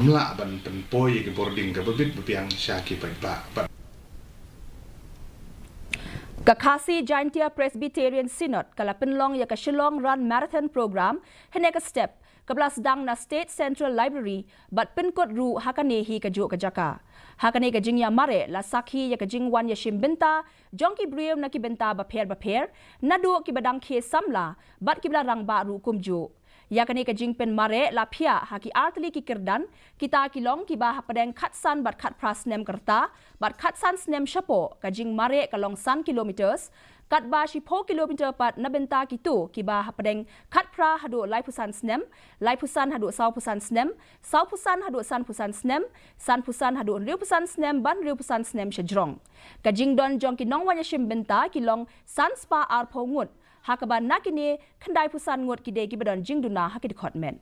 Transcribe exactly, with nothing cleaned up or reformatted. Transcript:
Mlah ban pynpoi ïa ki bording kaba bit ba biang sha ki paidbah. Bad Ka Khasi Jaintia Presbyterian Synod ka la pynlong ïa ka Shillong Run Marathon Programme hynne ka step, kaba la sdang na State Central Library bad pynkut ruh ha kane hi kajuh ka jaka. Ha kane ka jingïamareh la sakhi ïa ka jingwan ïashim bynta jong ki briew na ki bynta bapher bapher, naduh kiba dang khie samla bad kiba la rangbah ruh kumjuh. Ïa kane ka jingpynmareh la phiah ha ki artylli ki kyrdan, kita ki long kiba hapdeng khatsan bad khatphra snem ka rta bad khatsan snem shapoh, ka jingmareh ka long san kilometres, katba shiphew kilometre pat na bynta kito kiba hapdeng khatphra haduh laiphew san snem, laiphew san haduh sawphew san snem, sawphew san haduh sanphew san snem, sanphew san haduh hynriewphew san snem bad hynriewphew san snem shajrong. Ka jingdon jong ki nongwan ïashim bynta ki long san spah arphew ngut, ha kaba na kine khyndaiphew san ngut ki dei kiba don jingduna ha ki dkhot met.